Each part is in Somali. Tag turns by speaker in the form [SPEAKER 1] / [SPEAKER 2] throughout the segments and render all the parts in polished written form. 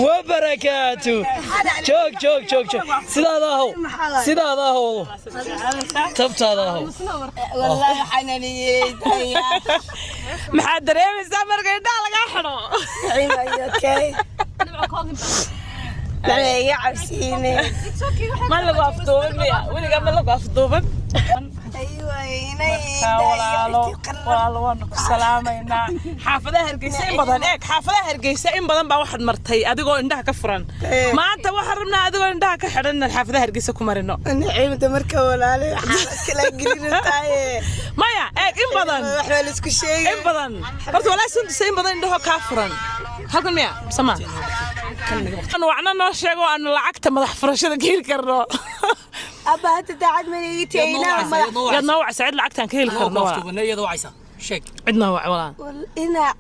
[SPEAKER 1] Wabarakaatu. Joog, joog, joog, joog. Sidaada ahow, sidaada ahow, tabtaada ahow.
[SPEAKER 2] Wallaahi xananiyey.
[SPEAKER 3] Maxaad dareemaysaa marka indhaha lagaa xidho?
[SPEAKER 2] Okay, maxay iga cabsiinay?
[SPEAKER 3] Ma lagu afduuban miya? Weligaa ma lagu afduuban? Walaalo, walaalo, waanu ku salaamaynaa. Xaafadaha Hargeysa in badan eeg, xaafadaha Hargeysa in badan baa waxaad martay adigoo indhaha ka furan. Maanta waxaan rabnaa adigoo indhaha ka xidhan inaan xaafadaha Hargeysa ku marino.
[SPEAKER 2] Naciimta marka, walaale, xaalad kala gelinataaye.
[SPEAKER 3] Maya, eeg, in badan
[SPEAKER 2] waxbaa la isku sheegay.
[SPEAKER 3] In badan horta walaa Sundus, in badan indhahoo kaa furan halkan miya sama wacna noo sheego aanu lacagta madax furashada ka heli karno.
[SPEAKER 2] Abba, hadda daacad mana ii taynaa madax.
[SPEAKER 3] Yaad noo wacsa cid lacagtaan ka heli karno walaa?
[SPEAKER 1] Iyada wacaysa, sheeg.
[SPEAKER 3] Cid noo wac, walaa.
[SPEAKER 2] Inaa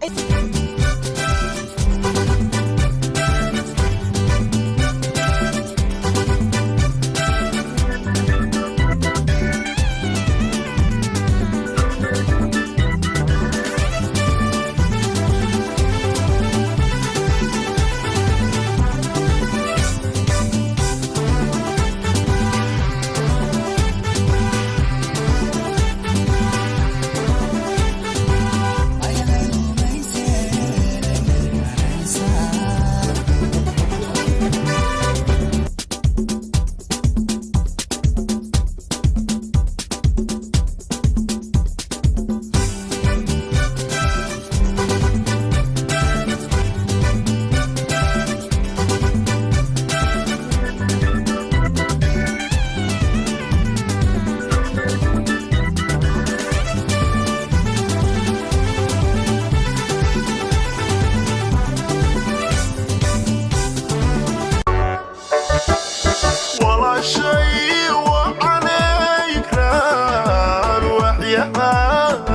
[SPEAKER 4] Walaashay wacanay kraan waxyaha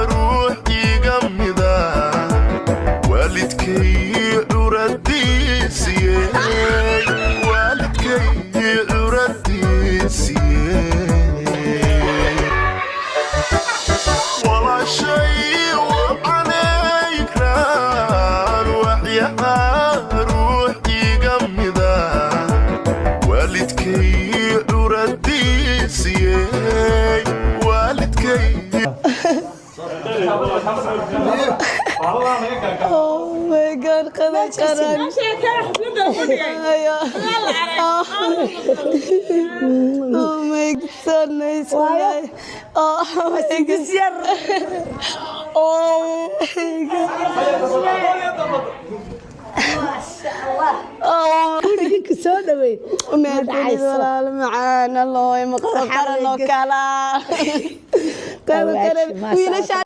[SPEAKER 4] ruux iga mida waalidkay curadiisiye, waalidkay curadiisiye. Walaashay wacanay kraan waxyaha ruux iga mida waalidkay curadiisiye, waalidkay.
[SPEAKER 2] Oh my God, qadan qaran. Oh my God, so nice. Wallahi. Oh my God. Oh my God. Oh,
[SPEAKER 5] Idinka soo dhaweyn.
[SPEAKER 2] Mahadsanid, walaal macaan. Allah, ma qadan qaran oo kala. Qadan qaran. Wiilasha.